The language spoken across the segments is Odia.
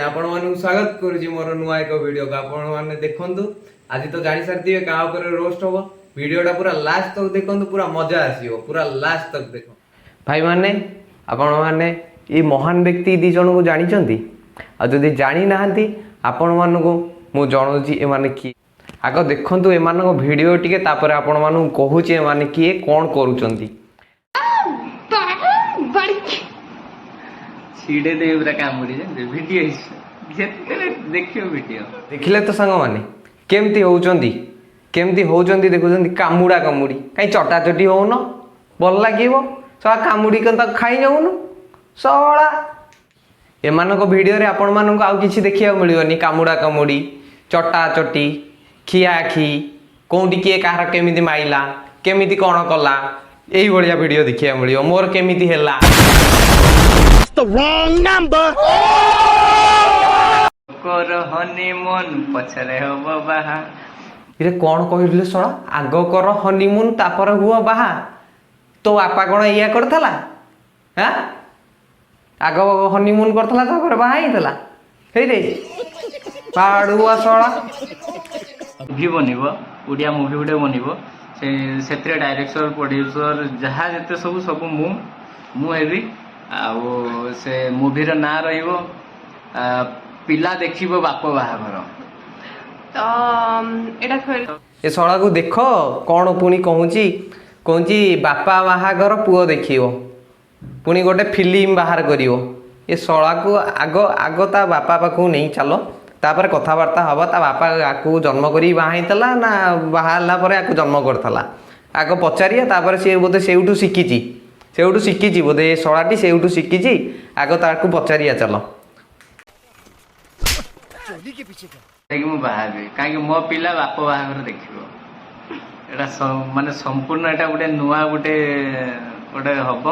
ଆପଣମାନଙ୍କୁ ସ୍ୱାଗତ କରୁଛି ମୋର ନୂଆ ଏକ ଭିଡ଼ିଓକୁ। ଆପଣମାନେ ଦେଖନ୍ତୁ, ଆଜି ତ ଜାଣି ସାରିଥିବେ କାହା ଉପରେ ରୋଷ୍ଟ ହବ। ଭିଡ଼ିଓଟା ପୁରା ଲାଷ୍ଟ ତକ ଦେଖନ୍ତୁ, ପୁରା ମଜା ଆସିବ। ପୁରା ଲାଷ୍ଟ ତକ ଦେଖ। ଭାଇମାନେ, ଆପଣମାନେ ଏଇ ମହାନ ବ୍ୟକ୍ତି ଦି ଜଣଙ୍କୁ ଜାଣିଛନ୍ତି? ଆଉ ଯଦି ଜାଣିନାହାନ୍ତି, ଆପଣମାନଙ୍କୁ ମୁଁ ଜଣାଉଛି ଏମାନେ କିଏ। ଆଗ ଦେଖନ୍ତୁ ଏମାନଙ୍କ ଭିଡ଼ିଓ ଟିକେ, ତାପରେ ଆପଣମାନଙ୍କୁ କହୁଛି ଏମାନେ କିଏ, କ'ଣ କରୁଛନ୍ତି। ଛିଡେଇ ଦେବେ ପୁରା କାମୁଡି, ଜାଣିଛୁ? ଭିଡିଓ ଯେତେବେଳେ ଦେଖିବ ଭିଡିଓ। ଦେଖିଲେ ତ ସାଙ୍ଗମାନେ, କେମିତି ହଉଛନ୍ତି, କେମିତି ହଉଛନ୍ତି ଦେଖୁଛନ୍ତି? କାମୁଡ଼ା କାମୁଡ଼ି। କାହିଁ ଚଟାଚଟି ହଉନ, ଭଲ ଲାଗିବ? ଶଳା କାମୁଡ଼ି କଣ ତାକୁ ଖାଇ ଯାଉନୁ ଶଳା। ଏମାନଙ୍କ ଭିଡ଼ିଓରେ ଆପଣମାନଙ୍କୁ ଆଉ କିଛି ଦେଖିବାକୁ ମିଳିବନି। କାମୁଡ଼ା କାମୁଡ଼ି, ଚଟା ଚଟି, ଖିଆ ଖି, କେଉଁଠି କିଏ କାହାର କେମିତି ମାଇଲା, କେମିତି କ'ଣ କଲା, ଏଇଭଳିଆ ଭିଡ଼ିଓ ଦେଖିବାକୁ ମିଳିବ। ମୋର କେମିତି ହେଲା। The wrong number. କର ହନିମୁନ, ପଛରେ ହବ ବାହା। ଏରେ, କ'ଣ କହିଲେ ଶଳା? ଆଗ କର ହନିମୁନ୍, ତାପରେ ହୁଅ ବାହା। ତୋ ବାପା କ'ଣ ଏଇଆ କରିଥିଲା? ହାଁ, ଆଗ ହନିମୁନ୍ କରିଥିଲା, ତାପରେ ବାହା ହେଇଥିଲା? ହେଇରେ ପାଡୁଆ ଶଳା। ମୁଭି ବନିବ, ଓଡ଼ିଆ ମୁଭି ଗୋଟେ ବନିବ। ସେ ସେଥିରେ ଡାଇରେକ୍ଟର, ପ୍ରଡ୍ୟୁସର, ଯାହା ଯେତେ ସବୁ ସବୁ ମୁଁ ହେବି। ଆଉ ସେ ମୁଭିର ନାଁ ରହିବ ପିଲା ଦେଖିବ ବାପ ବାହାଘର। ତ ଏଇଟା ଫେର ଏ ଶଳାକୁ ଦେଖ, କ'ଣ ପୁଣି କହୁଛି। କହୁଛି ବାପା ବାହାଘର ପୁଅ ଦେଖିବ, ପୁଣି ଗୋଟେ ଫିଲ୍ମ ବାହାର କରିବ। ଏ ଶଳାକୁ ଆଗ ଆଗ ତା ବାପା ପାଖକୁ ନେଇ ଚାଲ, ତାପରେ କଥାବାର୍ତ୍ତା ହବ। ତା ବାପା ଆକୁ ଜନ୍ମ କରି ବାହା ହେଇଥିଲା ନା ବାହା ହେଲା ପରେ ଆକୁ ଜନ୍ମ କରିଥିଲା, ଆଗ ପଚାରିବା। ତାପରେ ସିଏ ବୋଧେ ସେଇଠୁ ଶିଖିଛି, ସେଇଠୁ ଶିଖିଛି ବୋଧେ। ଏ ଶଳାଟି ସେଇଠୁ ଶିଖିଛି। ଆଗ ତାକୁ ପଚାରିବା ଚାଲ। ଯାଇକି ମୁଁ ବାହା ହେବି, କାହିଁକି ମୋ ପିଲା ବାପ ବାହାଘର ଦେଖିବ। ଏଇଟା ମାନେ ସମ୍ପୂର୍ଣ୍ଣ ଏଇଟା ଗୋଟେ ନୂଆ ଗୋଟେ ଗୋଟେ ହବ,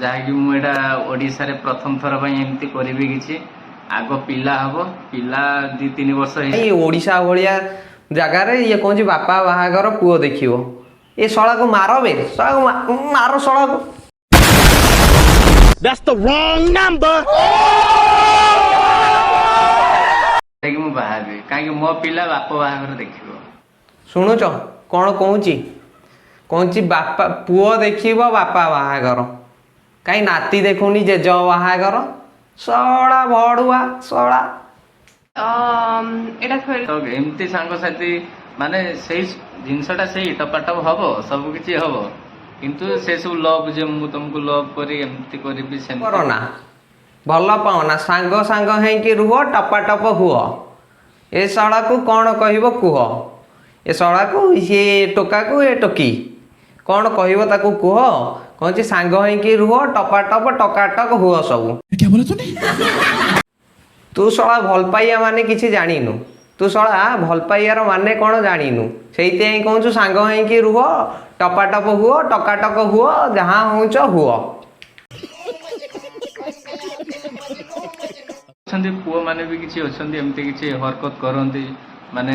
ଯାହାକି ମୁଁ ଏଇଟା ଓଡ଼ିଶାରେ ପ୍ରଥମ ଥର ପାଇଁ ଏମିତି କରିବି କିଛି। ଆଗ ପିଲା ହବ, ପିଲା 2-3 ବର୍ଷ ହେଇ ଏଇ ଓଡ଼ିଶା ଭଳିଆ ଜାଗାରେ ଇଏ କହୁଛି ବାପା ବାହାଘର ପୁଅ ଦେଖିବ। ଏ ଶଳାକୁ ମାର ବେ, ଶଳାକୁ ମାର ଶଳାକୁ। That's the wrong number. ଯାଇକି ମୁଁ ବାହା ହେବି, କାହିଁକି ମୋ ପିଲା ବାପ ବାହାଘର ଦେଖିବ। ଶୁଣୁଛ କ'ଣ କହୁଛି? କହୁଛି ବାପା ପୁଅ ଦେଖିବ ବାପା ବାହାଘର। କାହିଁ ନାତି ଦେଖୁନି ଜେଜ ବାହାଘର? ଶଳା ଭଡୁଆ ଶଳା। ତ ଏଇଟା ଫେର ତ ଏମିତି ସାଙ୍ଗସାଥି ମାନେ ସେଇ ଜିନିଷଟା ସେଇ ଟପାଟପ ହବ, ସବୁ କିଛି ହବ, କିନ୍ତୁ ସେ ସବୁ ଲଭ୍ ଯେ ମୁଁ ତମକୁ ଲଭ୍ କରି ଏମିତି କରିବି, ସେମିତି କର ନା, ଭଲ ପାଅ ନା, ସାଙ୍ଗ ସାଙ୍ଗ ହେଇକି ରୁହ, ଟପାଟପ ହୁଅ। ଏ ଶଳାକୁ କ'ଣ କହିବ କୁହ? ଏ ଶଳାକୁ, ସିଏ ଟୋକାକୁ, ଏ ଟୋକି କ'ଣ କହିବ ତାକୁ କୁହ? କହୁଛି ସାଙ୍ଗ ହେଇକି ରୁହ, ଟପାଟପ ଟକାଟକ ହୁଅ ସବୁ। ତୁ ଶଳା ଭଲ ପାଇବା ମାନେ କିଛି ଜାଣିନୁ। ତୁ ଶଳା ଭଲ ପାଇବାର ମାନେ କ'ଣ ଜାଣିନୁ। ସେଇଥିପାଇଁ କହୁଛୁ ସାଙ୍ଗ ହେଇକି ରୁହ, ଟପାଟପ ହୁଅ, ଟକାଟକ ହୁଅ, ଯାହା ହଉଛ ହୁଅ। ଅଛନ୍ତି ପୁଅମାନେ ବି କିଛି ଅଛନ୍ତି, ଏମିତି କିଛି ହରକତ କରନ୍ତି। ମାନେ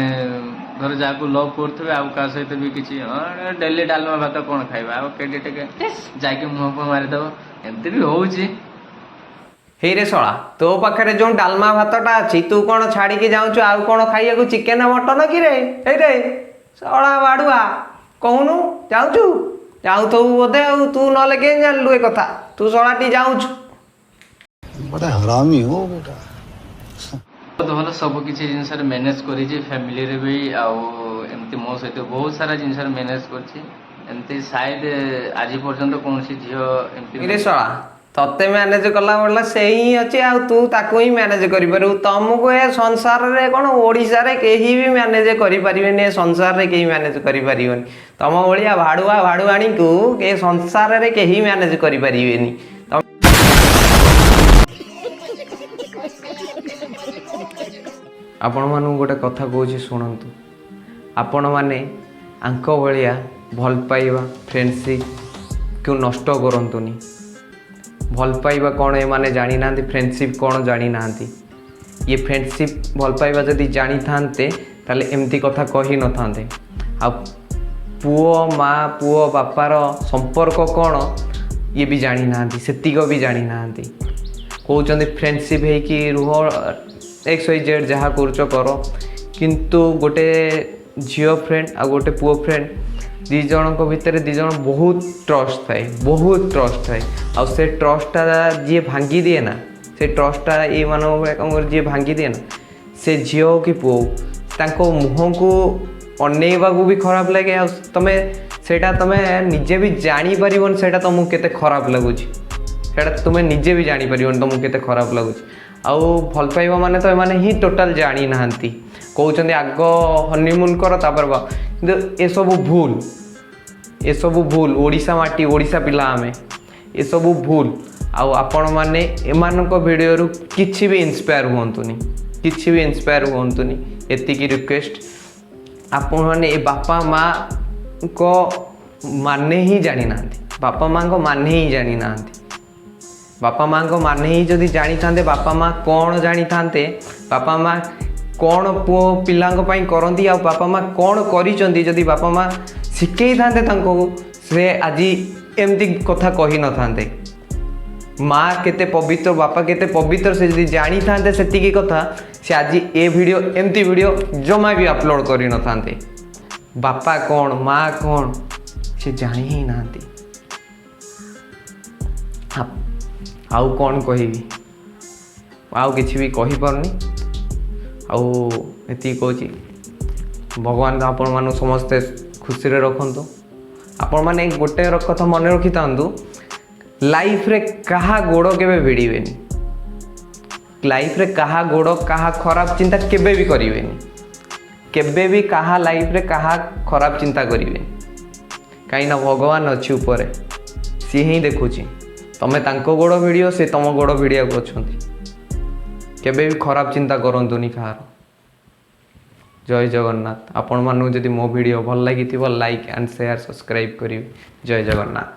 ଧର ଯାହାକୁ ଲଭ୍ କରୁଥିବେ, ଆଉ କାହା ସହିତ ବି କିଛି, ହଁ, ଡେଲି ଡାଲମା ଭାତ କ'ଣ ଖାଇବା, ଆଉ କେଠି ଟିକେ ଯାଇକି ମୁହଁ ଫୁହଁ ମାରିଦବ, ଏମିତି ବି ହଉଛି। ହେଇରେ ଶଳା, ତୋ ପାଖରେ ଯୋଉ ଡାଲମା ଭାତଟା ଅଛି, ତୁ କ'ଣ ଛାଡ଼ିକି ଯାଉଛୁ ଆଉ କ'ଣ ଖାଇବାକୁ, ଚିକେନ ମଟନ କି ରେ? ହେଇରେ ଶଳା ବାଡୁଆ, କହୁନୁ, ଯାଉଛୁ? ଯାଉଥିବୁ ବୋଧେ। ଆଉ ତୁ ନହେଲେ କେମିତି ଜାଣିଲୁ ଏ କଥା? ତୁ ଶଳାଟି ଯାଉଛୁ। बड़ा हरामी हो बेटा। ବହୁତ ଭଲ ସବୁ କିଛି ଜିନିଷରେ ମ୍ୟାନେଜ କରିଛି, ଫ୍ୟାମିଲିରେ ବି, ଆଉ ଏମିତି ମୋ ସହିତ ବହୁତ ସାରା ଜିନିଷରେ ମ୍ୟାନେଜ କରିଛି। ଏମିତି ସାୟଦ ଆଜି ପର୍ଯ୍ୟନ୍ତ କୌଣସି ଝିଅ ଏମିତି ରେ ଶଳା, ତତେ ମ୍ୟାନେଜ କଲା ବଳିଲା ସେଇ ହିଁ ଅଛି, ଆଉ ତୁ ତାକୁ ହିଁ ମ୍ୟାନେଜ କରିପାରିବୁ। ତମକୁ ଏ ସଂସାରରେ କ'ଣ, ଓଡ଼ିଶାରେ କେହି ବି ମ୍ୟାନେଜ କରିପାରିବେନି। ଏ ସଂସାରରେ କେହି ମ୍ୟାନେଜ କରିପାରିବନି। ତମ ଭଳିଆ ଭାଡୁଆ ଭାଡୁଆଣୀକୁ ଏ ସଂସାରରେ କେହି ମ୍ୟାନେଜ କରିପାରିବେନି। ଆପଣମାନଙ୍କୁ ଗୋଟେ କଥା କହୁଛି, ଶୁଣନ୍ତୁ। ଆପଣମାନେ ଆଙ୍କ ଭଳିଆ ଭଲ ପାଇବା, ଫ୍ରେଣ୍ଡସିପ୍କୁ ନଷ୍ଟ କରନ୍ତୁନି। ଭଲ ପାଇବା କ'ଣ ଏମାନେ ଜାଣିନାହାନ୍ତି, ଫ୍ରେଣ୍ଡସିପ୍ କ'ଣ ଜାଣିନାହାନ୍ତି। ଇଏ ଫ୍ରେଣ୍ଡସିପ୍, ଭଲ ପାଇବା ଯଦି ଜାଣିଥାନ୍ତେ, ତାହେଲେ ଏମିତି କଥା କହିନଥାନ୍ତେ। ଆଉ ପୁଅ ମା, ପୁଅ ବାପାର ସମ୍ପର୍କ କ'ଣ, ଇଏ ବି ଜାଣିନାହାନ୍ତି, ସେତିକ ବି ଜାଣିନାହାନ୍ତି। କହୁଛନ୍ତି ଫ୍ରେଣ୍ଡସିପ୍ ହେଇକି ରୁହ, ଏକ୍ସ ୱାଇ ଜେଡ଼୍ ଯାହା କରୁଛ କର। କିନ୍ତୁ ଗୋଟେ ଝିଅ ଫ୍ରେଣ୍ଡ ଆଉ ଗୋଟେ ପୁଅ ଫ୍ରେଣ୍ଡ, ଦୁଇ ଜଣଙ୍କ ଭିତରେ ଦୁଇ ଜଣ ବହୁତ ଟ୍ରଷ୍ଟ ଥାଏ, ବହୁତ ଟ୍ରଷ୍ଟ ଥାଏ। ଆଉ ସେ ଟ୍ରଷ୍ଟଟା ଯିଏ ଭାଙ୍ଗି ଦିଏ ନା, ସେ ଟ୍ରଷ୍ଟଟା ଏଇମାନଙ୍କ ଭଳିଆ କାମ କରି ଯିଏ ଭାଙ୍ଗି ଦିଏ ନା, ସେ ଝିଅ ହଉ କି ପୁଅ ହଉ, ତାଙ୍କ ମୁହଁକୁ ଅନେଇବାକୁ ବି ଖରାପ ଲାଗେ। ଆଉ ତମେ ସେଇଟା ତମେ ନିଜେ ବି ଜାଣିପାରିବନି ସେଇଟା ତୁମକୁ କେତେ ଖରାପ ଲାଗୁଛି। ସେଇଟା ତୁମେ ନିଜେ ବି ଜାଣିପାରିବନି ତୁମକୁ କେତେ ଖରାପ ଲାଗୁଛି। ଆଉ ଭଲ ପାଇବା ମାନେ ତ ଏମାନେ ହିଁ ଟୋଟାଲ୍ ଜାଣିନାହାନ୍ତି। କହୁଛନ୍ତି ଆଗ ହନିମୁନ୍ କର, ତାପରେ ବା, କିନ୍ତୁ ଏସବୁ ଭୁଲ, ଏସବୁ ଭୁଲ। ଓଡ଼ିଶା ମାଟି, ଓଡ଼ିଶା ପିଲା ଆମେ, ଏସବୁ ଭୁଲ। ଆଉ ଆପଣମାନେ ଏମାନଙ୍କ ଭିଡ଼ିଓରୁ କିଛି ବି ଇନ୍ସପାୟାର ହୁଅନ୍ତୁନି, କିଛି ବି ଇନ୍ସପାୟାର ହୁଅନ୍ତୁନି, ଏତିକି ରିକ୍ୱେଷ୍ଟ। ଆପଣମାନେ ଏ ବାପା ମାଆଙ୍କ ମାନେ ହିଁ ଜାଣିନାହାନ୍ତି, ବାପା ମାଆଙ୍କ ମାନେ ହିଁ ଜାଣିନାହାନ୍ତି। ବାପା ମାଆଙ୍କ ମାନେ ହିଁ ଯଦି ଜାଣିଥାନ୍ତେ, ବାପା ମା କ'ଣ ଜାଣିଥାନ୍ତେ, ବାପା ମା କ'ଣ ପୁଅ ପିଲାଙ୍କ ପାଇଁ କରନ୍ତି ଆଉ ବାପା ମା କ'ଣ କରିଛନ୍ତି, ଯଦି ବାପା ମା ଶିଖେଇଥାନ୍ତେ ତାଙ୍କୁ, ସେ ଆଜି ଏମିତି କଥା କହିନଥାନ୍ତେ। ମା କେତେ ପବିତ୍ର, ବାପା କେତେ ପବିତ୍ର, ସେ ଯଦି ଜାଣିଥାନ୍ତେ ସେତିକି କଥା, ସେ ଆଜି ଏ ଭିଡ଼ିଓ, ଏମିତି ଭିଡ଼ିଓ ଜମା ବି ଅପଲୋଡ଼ କରିନଥାନ୍ତେ। ବାପା କ'ଣ, ମା କ'ଣ, ସେ ଜାଣି ହିଁ ନାହାନ୍ତି। ଆଉ କ'ଣ କହିବି? ଆଉ କିଛି ବି କହିପାରୁନି। ଆଉ ଏତିକି କହୁଛି, ଭଗବାନ ଆପଣମାନଙ୍କୁ ସମସ୍ତେ ଖୁସିରେ ରଖନ୍ତୁ। ଆପଣମାନେ ଗୋଟେ କଥା ମନେ ରଖିଥାନ୍ତୁ, ଲାଇଫରେ କାହା ଗୋଡ଼ କେବେ ଭିଡ଼ିବେନି, ଲାଇଫରେ କାହା ଗୋଡ଼, କାହା ଖରାପ ଚିନ୍ତା କେବେ ବି କରିବେନି। କେବେ ବି କାହା ଲାଇଫରେ କାହା ଖରାପ ଚିନ୍ତା କରିବେନି, କାହିଁକିନା ଭଗବାନ ଅଛି ଉପରେ, ସିଏ ହିଁ ଦେଖୁଛି। ତମେ ତାଙ୍କ ଗୋଡ଼ ଭିଡ଼ିବ, ସେ ତମ ଗୋଡ଼ ଭିଡ଼ିବାକୁ ଅଛନ୍ତି। କେବେ ବି ଖରାପ ଚିନ୍ତା କରନ୍ତୁନି କାହାର। ଜୟ ଜଗନ୍ନାଥ। ଆପଣମାନଙ୍କୁ ଯଦି ମୋ ଭିଡ଼ିଓ ଭଲ ଲାଗିଥିବ, ଲାଇକ୍ ଆଣ୍ଡ ସେୟାର, ସବସ୍କ୍ରାଇବ୍ କରିବେ। ଜୟ ଜଗନ୍ନାଥ।